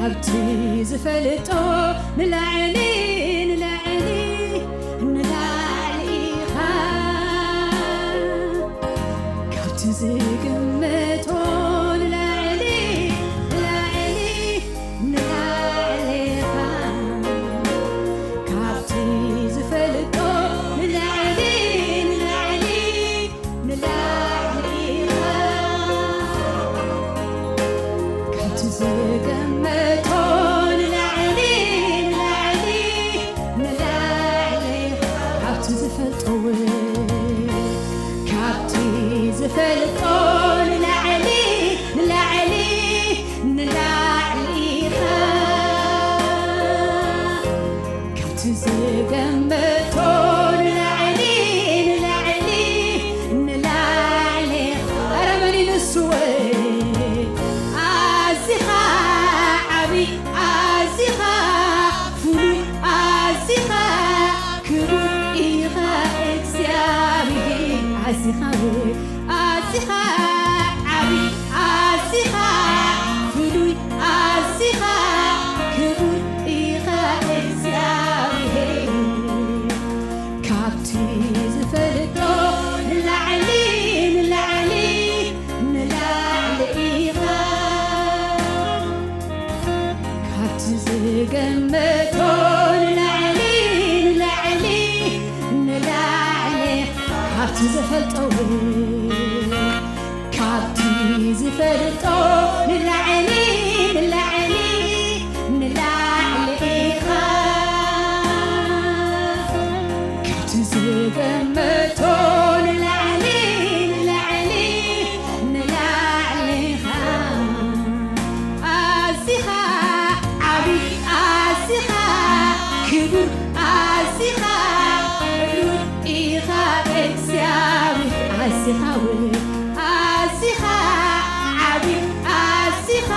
ኣብቲ ዝፈልጦ ንላዕሊ፣ ንላዕሊ፣ ንላዕሊ ኢኻ። ካብቲ ዝግምቶ ንላዕሊ፣ ንላዕሊ፣ ንላዕሊ ኢኻ። ካብቲ ዝፈልጦ ንላዕሊ፣ ንላዕሊ፣ ንላዕሊ ኢኻ። ካብቲ ዝገመቶ ንላዕሊ፣ ንላዕሊ፣ ንላዕሊ ኢኻ። ካብቲ ዝፈልጦ እውን፣ ካብቲ ዝፈልጦ ንላዕሊ፣ ንላዕሊ፣ ንላዕሊ ኢኻ። ካብቲ ዝገመቶ ንላዕሊ፣ ንላዕሊ፣ ንላዕሊ። ኧረ መን እዩ ንሱ? ኣዚኻ ዓቢ፣ ኣዚኻ ፍሉይ፣ ኣዚኻ ክቡር ኢኻ እግዚኣብሔር። ኣዚኻ፣ ኣዚኻ ዓቢ፣ ኣዚኻ ፍሉይ፣ ኣዚኻ ክቡር ኢኻ እግዚኣብሔር። ካብቲ ዝፈልጦ ንላዕሊ፣ ንላዕሊ፣ ንላዕሊ ኢኻ። ካብቲ ዝገመቶ ንላዕሊ፣ ንላዕሊ፣ ንላዕሊ፣ ካብቲ ዝፈልጦ እውን፣ ካብቲ ዝፈልጦ ንላዕሊ፣ ንላዕሊ፣ ንላዕሊ ኢኻ። ካብቲ ዝገመቶ ንላዕሊ፣ ንላዕሊ፣ ንላዕሊ ኢኻ። ኣዚኻ ዓቢ፣ ኣዚኻ ክቡር፣ ኣዚኻ ልዑል ኢኻ እግዚኣብሔር። ኣዚኻ ውብ፣ ኣዚኻ ዓቢ፣ ኣዚኻ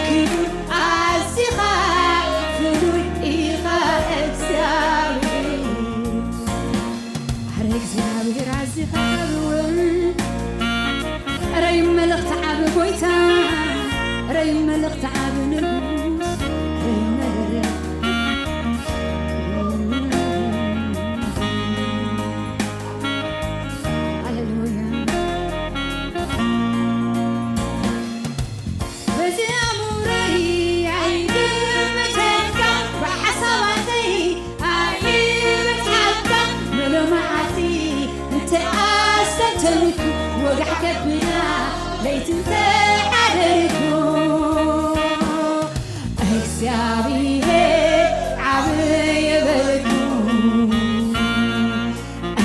ክቡር፣ ኣዚኻ ፍሉይ ኢኻ እግዚኣብሔር። ኣረ እግዚኣብሔር ኣዚኻ ዓቢ እውን፣ ኣረ ይመለኽ ዓቢ ጎይታ፣ ኣረ ይመለኽ ዓቢ ንጉስ፣ ኣረ ይመለኽ። ሃሌሉያ። በዚ ኣእምሮይ ኣይግምተካ፣ ብሓሳባተይ ኣይበጽሓካ፣ ምሉእ መዓልቲ እንተ ኣስተንተንኩ፣ ወጋሕ ከብዳ ለይቲ እንተ ሓደርኩ፣ እግዚኣብሔር ዓብዪ በልኩ።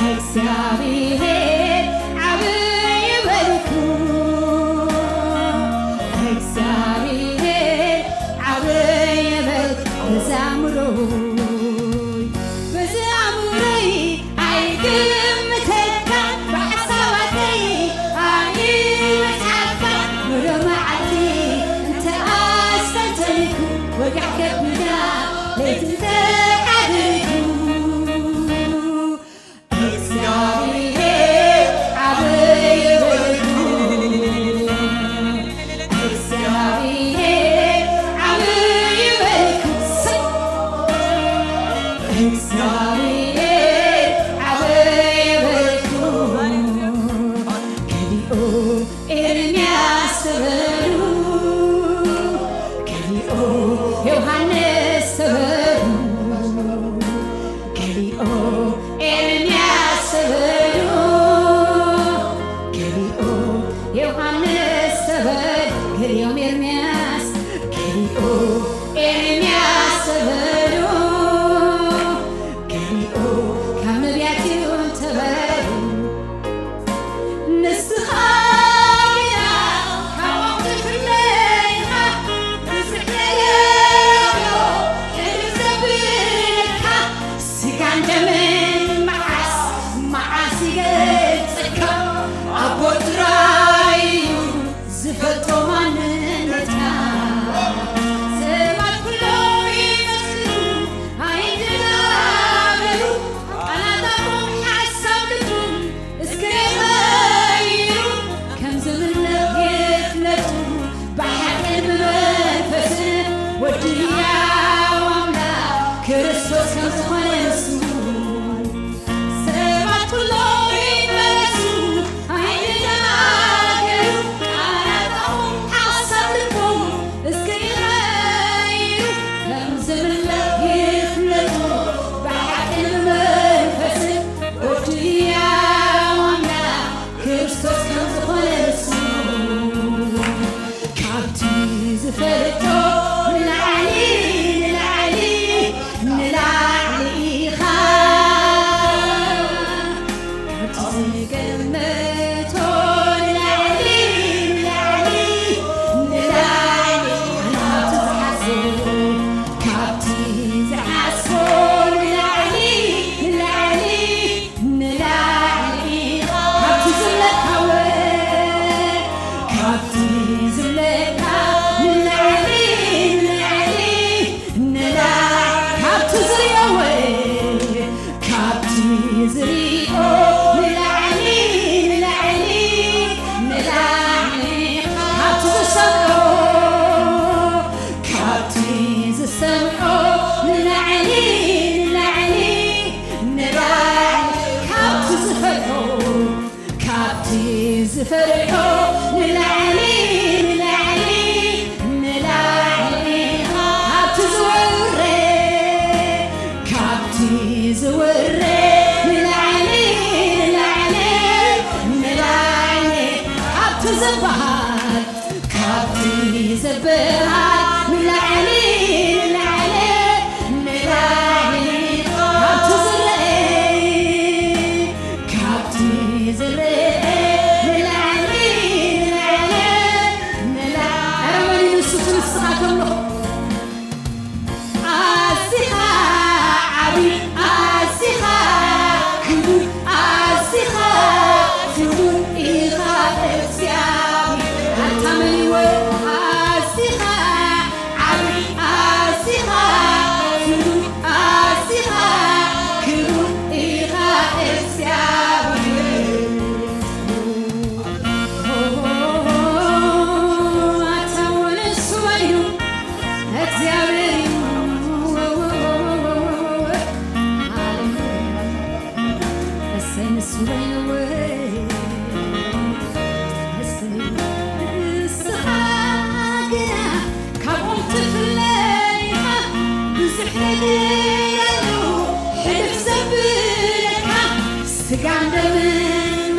እግዚኣብሔር ዓብዪ በልኩ፣ እግዚኣብሔር ዓብዪ በልኩ። በዚ ኣእምሮይ፣ በዚ ኣእምሮይ ኣይግምተካን፣ ብሓሳባተይ ኣይበጽሓካን። ምሉእ መዓልቲ እንተ ኣስተንተንኩ፣ ወጋሕ ከብዳ ለይቲ እንተ ሓደርኩ፣ እግዚኣብሔር ዓብዪ በልኩ፣ እግዚኣብሔር ዓብዪ በልኩ፣ እግዚኣብሔር ዓብዪ በልኩ። ገሊኦም ኤርምያስ ተበሉ፣ ገሊኦም ዮሃንስ ተበሉ፣ ፈሪሖ ንላዕሊ፣ ንላዕሊ፣ ንላዕሊ ኢኻ። ካብቲ ዝወረ፣ ካብቲ ዝወረ ንላዕሊ፣ ንላዕሊ፣ ንላዕሊ፣ ካብቲ ዝበሃል፣ ካብቲ ዝበሃል ንላዕሊ፣ ንላዕሊ፣ ንላዕሊ፣ ካብቲ ዝረአ፣ ካብቲ ዝረአ ንላዕሊ፣ ንላዕሊ፣ ንላዕሊ። ኧረ መን እዩ ንሱ ንስኻ ተምልኾ? ኣዚኻ ዓቢ፣ ኣዚኻ ክቡር፣ ኣዚኻ ክቡር ኢኻ እግዚኣብሔር። ኣታ መን እዩ ኣዚኻ ዓቢ፣ ኣዚኻ ክቡር፣ ኣዚኻ ክቡር ኢኻ እግዚኣብሔር። ኣታ ንሱ መን እዩ? እግዚኣብሔር እዩ። ሃሌሉያ። እሰይ ንሱ በይነወይ። እሰይ ንስኻ ግና ካብኦም ትፍለ ኢኻ። ብዙሕ ነገር ኣሎ ሕልፍ ዘብለካ። ስጋን ደምን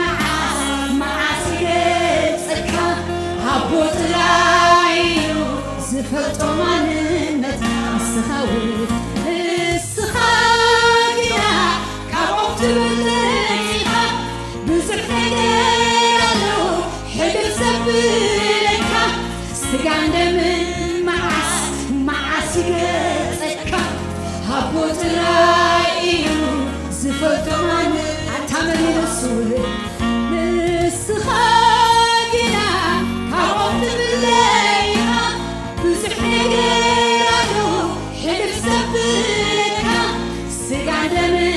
መዓስ መዓስ ይገልጸካ። ኣቦ ጥራይ እዩ ዝፈልጦ ማንነት ንስኻ እውን ንስኻ ግና ካብኦም ትበልጽ ኢኻ። ብዙሕ ነገር ኣሎ ሕልፍ ዘብለካ። ስጋን ደምን መዓስ መዓስ ይገልጸካ። ኣቦ ጥራይ እዩ ዝፈልጦ ማን ኣታ መን እዩ ንሱ። ንስኻ ግና ካብኦም ትፍለ ኢኻ። ብዙሕ ነገር ኣሎ ሕልፍ ዘብለካ። ስጋን ደምን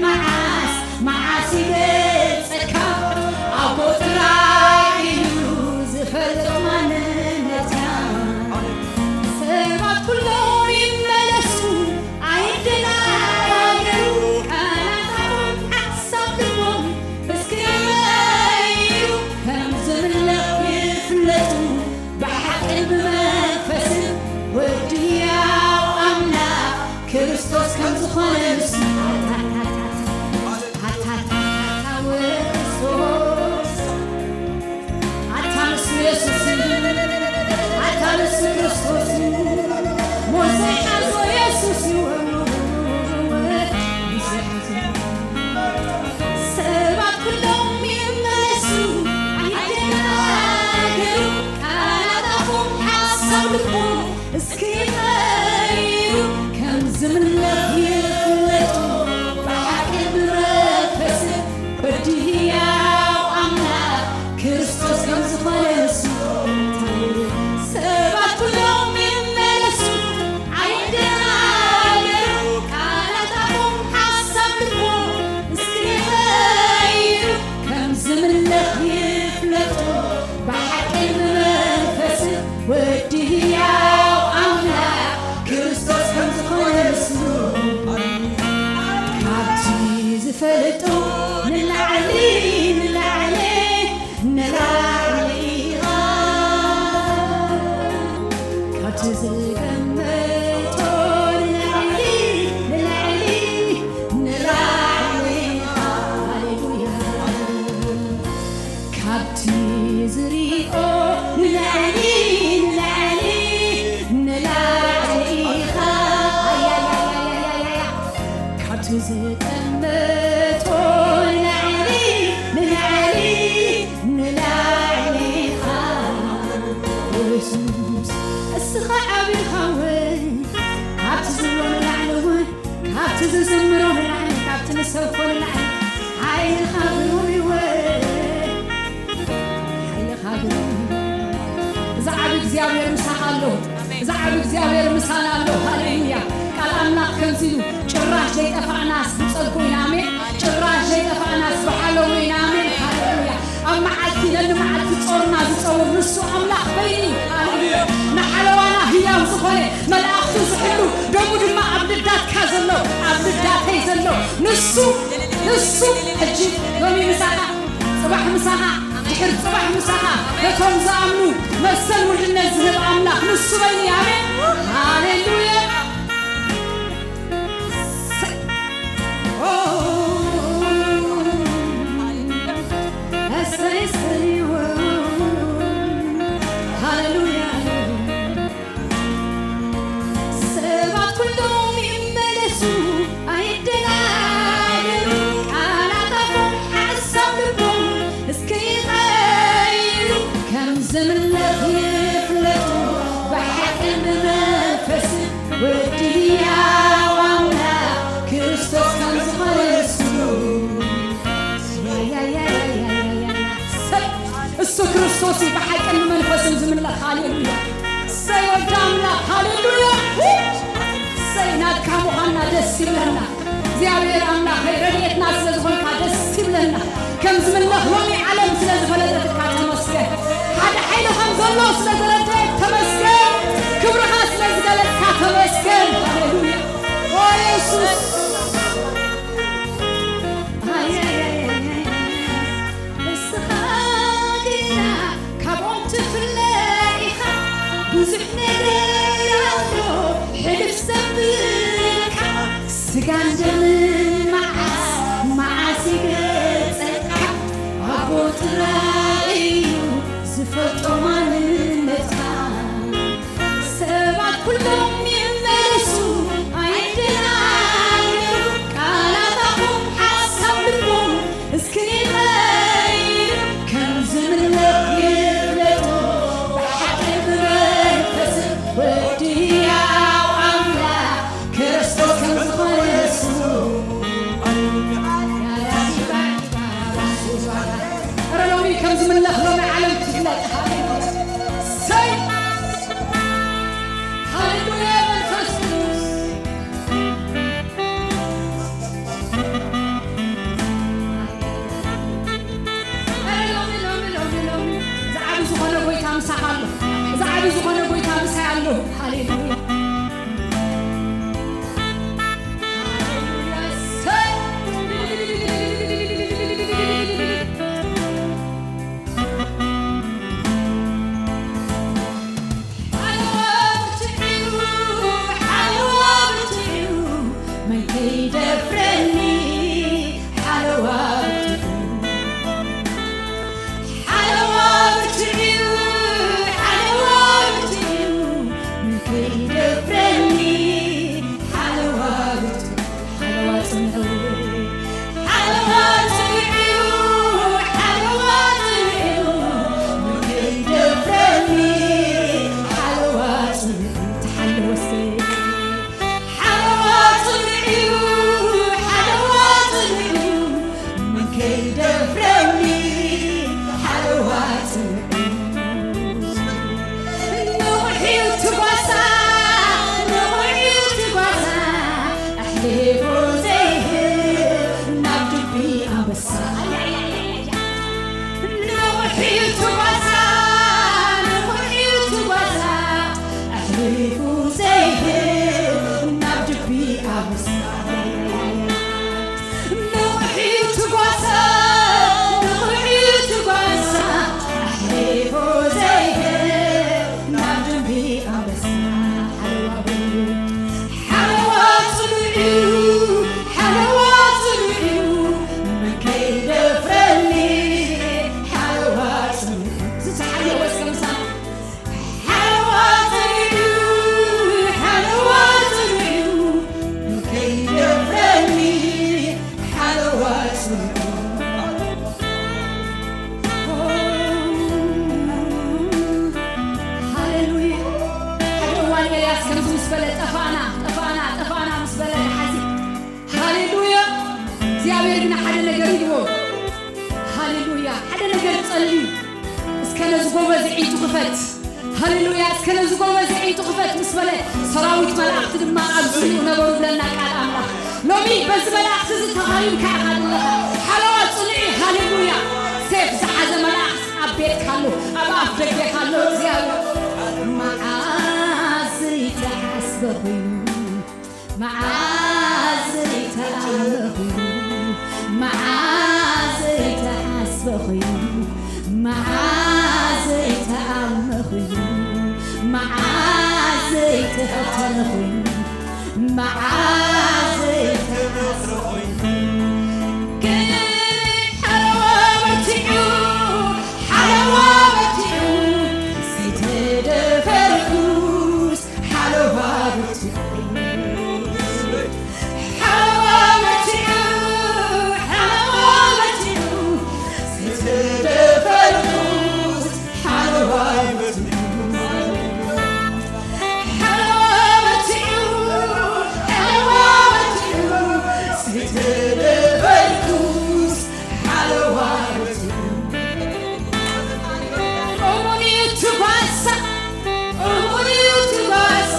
መዓስ መዓስ ይገልጸካ። ኣቦ ጥራይ እዩ ዝፈልጥ ማንነትካ። ሰባት ኩሎም ይመለሱ ኣይደናገሩ። ቃላታቶም ሓሳብ ልቦም እስኪ ይመዩ ከም ዝምለኽ ይፍለጡ። ብሓቅን ብመንፈስን ወዲ ሕያው ኣምላኽ ክርስቶስ ከም ዝኾነ ንሱ። ኣታ ንሱ የሱስ እዩ። ኣታ ንሱ ክርስቶስ እዩ። ሞት ዘይሓዞ የሱስ እዩ። ሰባት ኩሎም ይመለሱ ኣይደናገሩ። ቃላት ኣፎም ሓሳብ ልቦም እስኪ ይቐይሩ። ከም ዝምለኽ ይፍለጡ ብሓቂ ብመንፈስ ወዲ ህያው ኣምላኽ ክርስቶስ ከም ዝኾነ ንሱ። ሰባት ኩሎም ይመለሱ ኣይደናገሩ። ቃላት ኣፎም ሓሳብ ልቦም እስኪ ይቐይሩ። ከም ዝምለኽ ይፍለጡ ብሓቂ ብመንፈስ ወዲ ህያው ኣምላኽ ክርስቶስ ከም ዝኾነ ንሱ። ካብቲ ዝፈልጦ ንላዕሊ፣ ንላዕሊ፣ ንላዕሊ ኢኻ። ካብቲ ዝገመቶ ንላዕሊ፣ ንላዕሊ፣ ንላዕሊ ኢኻ። ሃሌሉያ። ካብቲ ዝሪኦ ንላዕሊ፣ ንላዕሊ፣ ንላዕሊ ኢኻ። ኣያያያያያያ። ካብቲ ዝጠመቶ ንላዕሊ፣ ንላዕሊ፣ ንላዕሊ ኢኻ። የሱስ፣ እስኻ ዓቢ ኢኻ ወይ? ካብቲ ዝብሎ ንላዕሊ ወይ? ካብቲ ዝዝምሮ ንላዕሊ፣ ካብቲ ንሰብኮ ንላዕሊ፣ ሓይልኻ ግሩም እዩ ወይ? ሓይልኻ ግሩም እዩ። እዚ ዓቢ እግዚኣብሔር ምሳኻ ኣሎ። እዚ ዓቢ እግዚኣብሔር ምሳና ኣሎ። ሃሌሉያ። ቃል ኣምላኽ ከምዚ ኢሉ፣ ጭራሽ ዘይጠፋእናስ ብጸጉ ኢና። ኣሜን። ጭራሽ ዘይጠፋእናስ ብሓለዉ ኢና። ኣሜን። ሃሌሉያ። ኣብ መዓልቲ ነንመዓልቲ ጾርና ዝጸውር ንሱ ኣምላኽ በይኑ እዩ። ሃሌሉያ። ንሓለዋና ህያው ዝኾነ፣ መላእኽቱ ዝሕሉ፣ ደሙ ድማ ኣብ ልዳትካ ዘሎ፣ ኣብ ልዳተይ ዘሎ ንሱ፣ ንሱ ሕጂ ሎሚ ምሳኻ፣ ጽባሕ ምሳኻ፣ ድሕር ጽባሕ ምሳኻ ነቶም ዝኣምኑ መሰል ውሕልነት ዝህብ ኣምላኽ ንሱ በይኑ እዩ። ኣሜን። ሃሌሉያ። እሰይ፣ እሰይ፣ ሃሌሉያ። ሰባት ኩሎም ይመለሱ፣ ኣይደናገሩ። ቃላት ኣፎም ሓሳብ ልቦም እስከ ይቐይሩ። ከም ዝምለኽ ይፍለጡ ብሓቅን ብመንፈስን ወዲ ህያው ኣምላኽ ክርስቶስ ከም ዝኾነ ንሱ። እሱ ክርስቶስ እዩ ብሓቅን ብመንፈስን ዝምለኽ። ሃሌሉያ። እሰይ ወዲ ኣምላኽ። ሃሌሉያ። እሰይ ናትካ ምዃንና ደስ ይብለና። እግዚኣብሔር ኣምላኸይ ረድኤትና ስለ ዝኾንካ ደስ ይብለና። ከም ዝምለኽ ሎሚ ዓለም ስለ ዝፈለጠትካ ተመስገን። ሓደ ሓይሊ ከም ዘሎ ስለ ዘረደኤት ተመስገን። ክብርኻ ስለ ዝገለጽካ ተመስገን። ሃሌሉያ። ኦ የሱስ። ኣየየየየ። ንስኻ ግና ካብኦም ትፍለ ኢኻ። ብዙሕ ነገር ኣሎ ሕልፍ ዘብልካ። ስጋን ደምን መዓስ መዓስ ይገልጸካ። ኣቦ ጥራይ እዩ ዝፈልጦ ማንነትካ። ሰባት ኩሎም ይመለሱ ኣይደናገሩ። ቃላት ኣፎም ሓሳብ ልቦም እስኪ ይቐይር። ከም ዝምለኽ ይፍለጡ ብሓቂ ብመንፈስ ወዲ ህያው ኣምላኽ ክርስቶስ ከም ዝኾነ ንሱ። ኧረ ሎሚ ከም ዝምለኽ ሎሚ ዓለም ትፍለጥ። ሃሌሉያ። ሰይ ሃሌሉያ መንፈስ ቅዱስ። ሎሚ፣ ሎሚ፣ ሎሚ፣ ሎሚ፣ እዚ ዓቢ ዝኾነ ጎይታ ምሳኻ ኣሎ። እዚ ዓቢ ዝኾነ ጎይታ ምሳይ ኣሎ። ሃሌሉያ። ሃሌሉያ። ሰይ። ሓለዋ ብርትዕዩ፣ ሓለዋ ብርትዕዩ፣ መን ከይደፍረኒ? ሓለዋ ብርትዕዩ፣ ሓለዋ ብርትዕዩ፣ ሓለዋ ብርትዕዩ፣ መን ከይደፍረኒ? ሓለዋ ብርትዕዩ፣ ሓለዋ ጽንዑ፣ ሓለዋ ጽንዑ፣ ሓለዋ ጽንዑ፣ መን ከይደፍረኒ? ሓለዋ ጽንዑ፣ ተሓለወ እስከ። ሓለዋ ጽንዑ፣ ሓለዋ ጽንዑ፣ መን ከይደፍረኒ? ሓለዋ ጽንዑ። ንውሕ እዩ ትጓሳ፣ ንውሕ እዩ ትጓሳ፣ ኣሕሊፉ ዘይህብ ናብ ድቢ ኣንበሳ። ንውሕ እዩ ትጓሳ፣ ንውሕ እዩ ትጓሳ፣ ኣሕሊፉ ዘይህብ ናብ ድቢ ኣንበሳ። ንውሕ እዩ ትጓሳ፣ ንውሕ እዩ ትጓሳ፣ ኣሕሊፉ ዘይህብ ናብ ድቢ ኣንበሳ። ሓለዋ ጽኑዕ እዩ፣ ሓለዋ ጽኑዕ እዩ፣ መን ከይደፍረኒ? ሓለዋ ጽኑዕ እዩ። ዝሓለወ እስከ ምሳና። ሓለዋ ጽኑዕ እዩ፣ ሓለዋ ጽኑዕ እዩ፣ መን ከይደፍረኒ? ሓለዋ ጽኑዕ እዩ። ሃሌሉያ። ሓደ እዋን ኤልያስ ከምዚ ምስ በለ፣ "ጠፋእና፣ ጠፋእና፣ ጠፋእና" ምስ በለ ንሓዚ። ሃሌሉያ። እግዚኣብሔር ግና ሓደ ነገር ኢልዎ። ሃሌሉያ። ሓደ ነገር ጸልዩ። "እስከ ነዚ ጎበዝ ዒንቱ ክፈት። ሃሌሉያ። እስከ ነዚ ጎበዝ ዒንቱ ክፈት" ምስ በለ፣ ሰራዊት መላእኽቲ ድማ ኣብ ዙርያኡ ነበሩ ብለና ቃል ኣምላኽ። ሎሚ በዚ መልኣኽቲ እዚ ተኸሪምካ ኢኻ ዘለኻ። ሓለዋ ጽኑዕ እዩ። ሃሌሉያ። ሴፍ ዝሓዘ መልኣኽ ኣብ ቤትካ ኣሎ፣ ኣብ ኣፍ ደገካ ኣሎ። እግዚኣብሔር መዓዝ ዘይተሓስበ ኮይኑ፣ መዓዝ ዘይተኣመ ኮይኑ፣ መዓዝ ዘይተሓስበ ኮይኑ፣ መዓዘይ ተኣልመ ኮይኑ፣ መዓዘይ ተፈተነ ኮይኑ፣ መዓዘይ ተኣስረ ኮይኑ፣ ግን ሓለዋ በርቲዑ፣ ሓለዋ በርቲዑ፣ ዘይተደፈርኩስ ሓለዋ በርቲዑ። ሓለዋ በርቲዑ፣ ሓለዋ በርቲዑ፣ ዘይተደፈርኩስ ሓለዋ በርቲዑ። ሓለዋ በርቲዑ፣ ሓለዋ በርቲዑ፣ ዘይተደፈርኩስ ሓለዋ በርቲዑ። እሙን እዩ እቲ ጓሳ፣ እሙን እዩ እቲ ጓሳ፣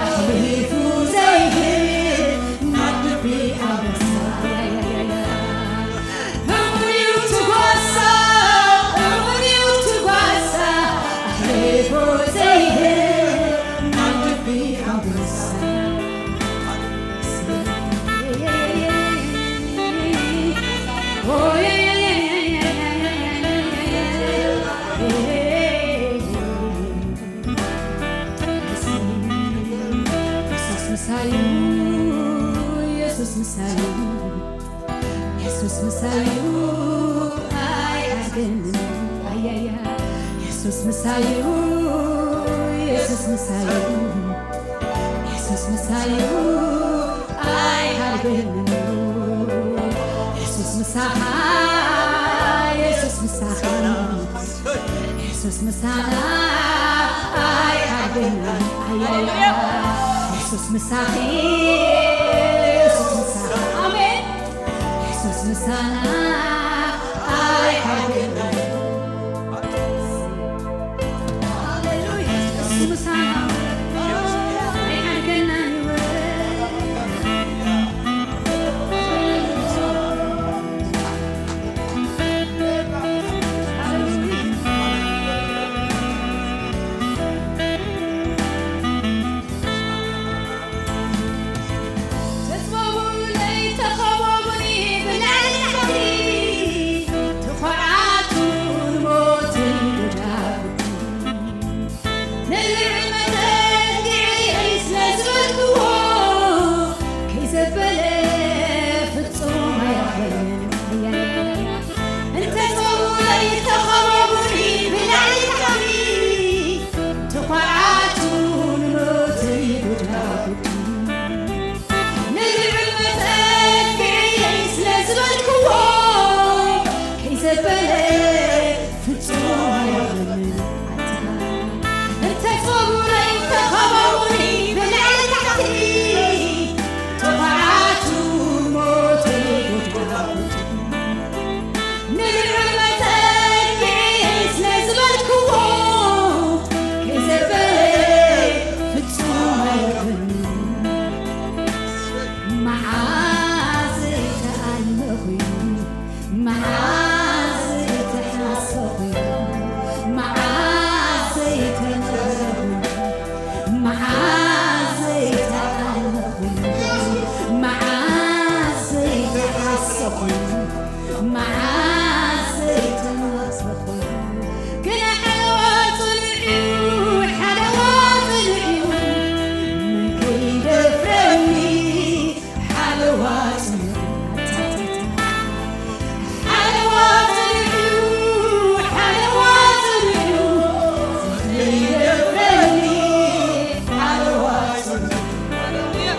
ኣሕሊፉ ዘይህብ ናብ ልቢ ኣንበሳ። እሙን እዩ እቲ ጓሳ፣ እሙን እዩ እቲ ጓሳ፣ ኣሕሊፉ ዘይህብ ናብ ልቢ ኣንበሳ። የሱስ ምሳዩ፣ የሱስ ምሳዩ፣ የሱስ ምሳዩ ኣይሓድገንን። ኣያያ፣ የሱስ ምሳዩ፣ የሱስ ምሳዩ፣ የሱስ ምሳዩ ኣይሓድገንን። የሱስ ምሳኻ፣ የሱስ ምሳኻ፣ የሱስ ምሳና ኣይሓድገና። ኣያያ፣ የሱስ ምሳኺ፣ የሱስ ምሳኻ። ኣሜን። የሱስ ምሳና ኣይሓድገና። ሃሌሉያ። የሱስ ምሳና ኣይሓድገና። ተጽበቡለይ፣ ተኸበቡኒ ብላዕሊ ታሕቲ፣ ተዃዓቱ ንሞተይ ዶዳጉ። ንልዑል መጠን ንዕይ ስለ ዝበልክዎ፣ ከይዘበለ ፍጹም ኣይረኽበንን። እንተ ጸውዒ ተኸበቡኒ ብላዕሊ ታሕቲ፣ ተዃዓቱ ንሞተይ ዶዳጉ። ንልዑል መጠን ንዕይ ስለ ዝበልክዎ፣ ከይዘበለ ፍጹም ኣይረኽበንን። ኣታ እንተ ጸውዒ ተኸበቡኒ ብላዕሊ ታሕቲ፣ ተዃዓቱ ሞተይ ዶዳጉ። ንልዑል መጠን ንዕይ ስለ ዝበልክዎ፣ ከይዘበለ ፍጹም ኣይረኽበንን። መዓዘይ ተኣልመ ኮይኑ፣ መዓዘይ ተሓስበ ኮይኑ፣ መዓዘይ ተመረ ኮይኑ፣ መዓዘይ ተኣልመ ኮይኑ፣ መዓዘይ ተሓስበ ኮይኑ፣ መዓዘይ ተመረ ኮይኑ፣ ግን ሓለዋ ጽኑዕ እዩ፣ ሓለዋ ጽኑዕ እዩ፣ መን ከይደፍረኒ ሓለዋ ጽኑዕ እዩ። ሓለዋ ጽኑዕ እዩ፣ ሓለዋ ጽኑዕ እዩ፣ ዘይደፍረኒ ሓለዋ ጽኑዕ እዩ።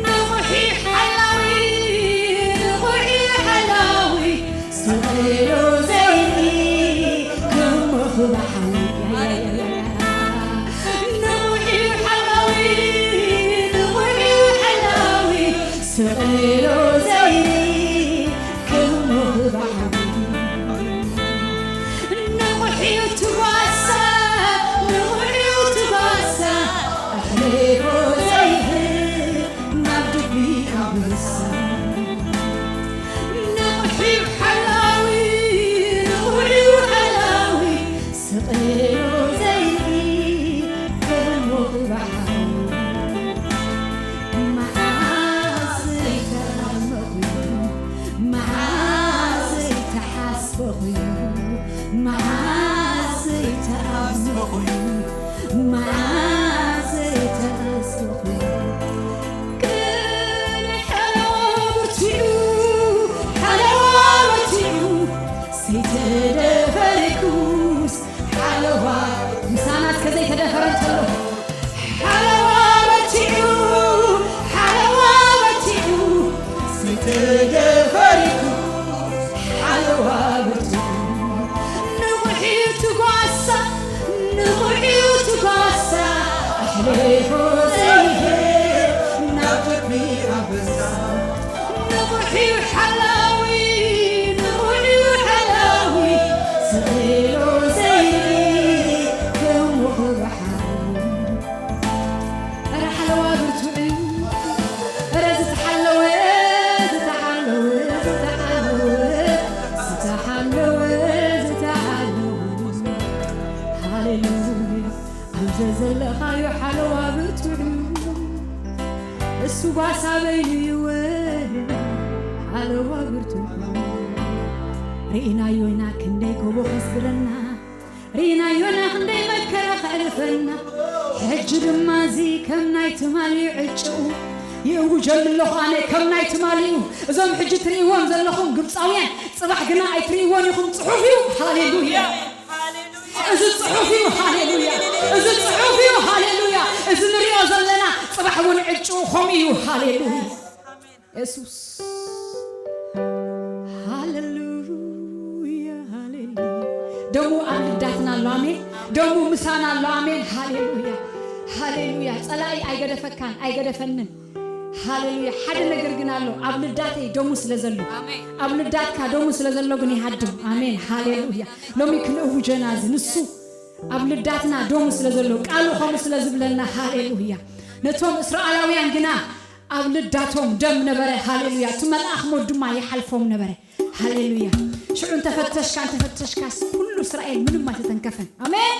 ንቑሕ እዩ ሓላዊ፣ ንቑሕ እዩ ሓላዊ፣ ስቕ ኢሉ ዘይርኢ ከም ሞኽባ ሓዊ። ንቑሕ እዩ ሓላዊ፣ ንቑሕ እዩ ሓላዊ፣ ስቕ ኢሉ ዘይርኢ ከም ሞኽባ ሓዊ። ንቑሕ እዩ እቲ ጓሳ፣ ንቑሕ እዩ እቲ ጓሳ፣ ኣሕሊፉ ዘይህብ ናብ ድቢ ኣንበሳ። ንቑሕ እዩ ሓላዊ፣ ንቑሕ እዩ ሓላዊ፣ ስቕ ኢሉ ዘይርኢ ከም ሞኽባ ሓዊ። መዓዝ ዘይተኣልመ ኮይኑ፣ መዓዝ ዘይተሓስበ ኮይኑ፣ ሌፎ ዘይሄ ናብ ቅድሚ ኣንበሳ። ንቑሕ እዩ ሓላዊ፣ ንቑሕ እዩ ሓላዊ፣ ስቕ ኢሉ ዘይብል ከም ውቕባሕ። እረ ሓለዋ ብርቱዕ እዩ። እረ ዝተሓለወ፣ ዝተሓለወ፣ ዝተሓለወ፣ ዝተሓለወ፣ ዝተሓለወ። ሃሌሉያ። ኣብዘ ዘለኻዮ ሓለዋ ብርቱዕ እዩ። እሱ ጓሳ በይኑ እዩ ሓለዋ ብርቱዕ እዩ። ርኢናዮ ኢና ክንደይ ጎቦ ከስግረና። ርኢናዮና ክንደይ መከራ ከዕርፈና። ሕጂ ድማ እዚ ከም ናይ ትማሊ ዕጭኡ ይእውጀሉ ኣለኹ ኣነ፣ ከም ናይ ትማሊኡ። እዞም ሕጂ ትርእይዎም ዘለኹም ግብፃውያን፣ ፅባሕ ግና ኣይትርእይዎን ኢኹም። ፅሑፍ እዩ። ሃሌሉያ። እዚ ፅሑፍ እዩ። ሃሌሉያ። እዚ ፅሑፍ እዩ። ሃሌሉያ። እዚ ንሪኦ ዘለና ፅባሕ እውን ዕጭኡ ከምኡ እዩ። ሃሌሉያ። የሱስ። ሃሌሉያ፣ ሃሌሉያ። ደሙ ኣብ ልዳትና ኣሎ። ኣሜን። ደሙ ምሳና ኣሎ። ኣሜን። ሃሌሉያ፣ ሃሌሉያ። ጸላኢ ኣይገደፈካን፣ ኣይገደፈንን። ሃሌሉያ። ሓደ ነገር ግን ኣሎ። ኣብ ልዳተይ ደሙ ስለ ዘሎ፣ ኣሜን። ኣብ ልዳትካ ደሙ ስለ ዘሎ ግን ይሃድም። ኣሜን። ሃሌሉያ። ሎሚ ክንእውጀና እዚ ንሱ ኣብ ልዳትና ደሙ ስለ ዘሎ፣ ቃሉ ከምኡ ስለ ዝብለና። ሃሌሉያ። ነቶም እስራኤላውያን ግና ኣብ ልዳቶም ደም ነበረ። ሃሌሉያ። እቲ መልኣኽ ሞት ድማ ይሓልፎም ነበረ። ሃሌሉያ። ሽዑ እንተፈተሽካ፣ እንተፈተሽካስ ኩሉ እስራኤል ምንም ኣይተተንከፈን። ኣሜን።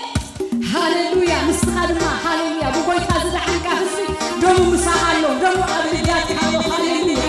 ሃሌሉያ። ንስኻ ድማ፣ ሃሌሉያ፣ ብጎይታ ዝደሓንካ ህዝቢ ደሙ ምሳኻ ኣሎ። ደሙ ኣብ ልዳትካ ኣሎ። ሃሌሉያ።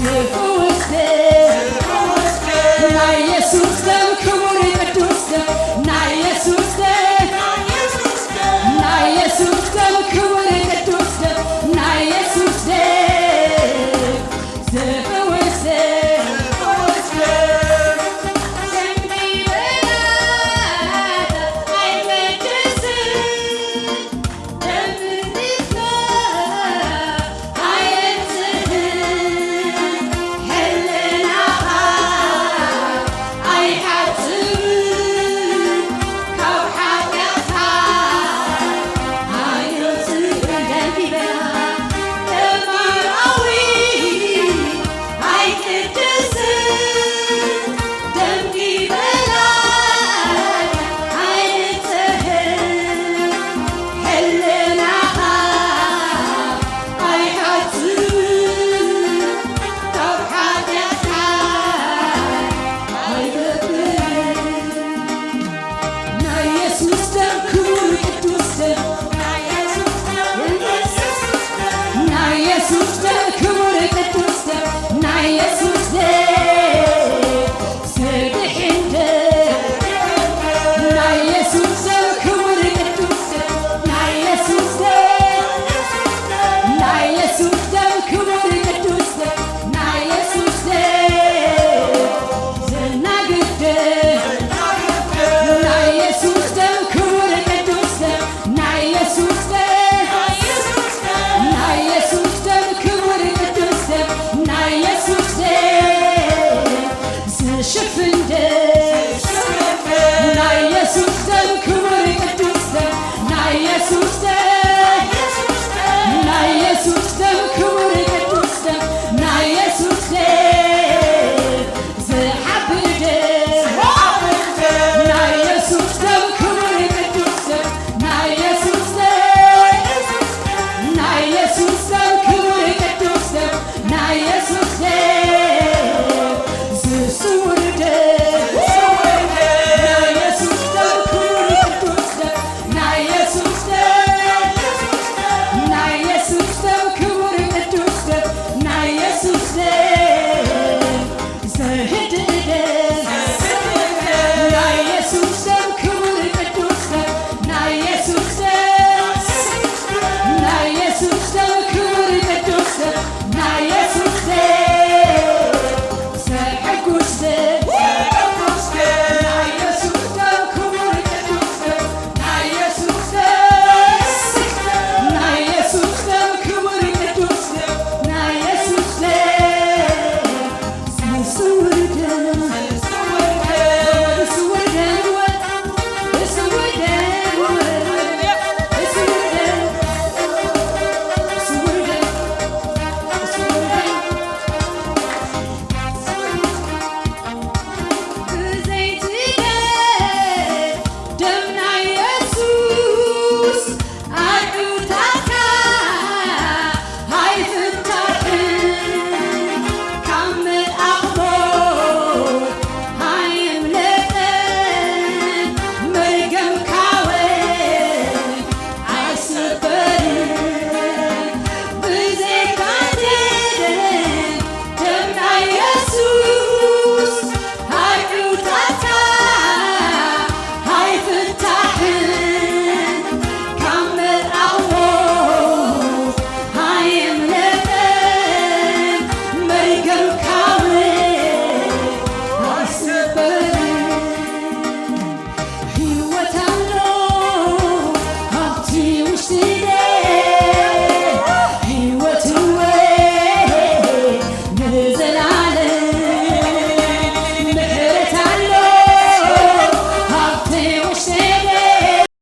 ዝፍውስ ደም፣ ናይ የሱስ ደም፣ ክቡር ቅዱስ ደም፣ ናይ የሱስ ደም፣ ናይ የሱስ ደም፣ ክቡር ቅዱስ ደም፣ ናይ የሱስ ደም፣ ዝፍውስ ደም፣ ደም ይበላ ኣይገድስን።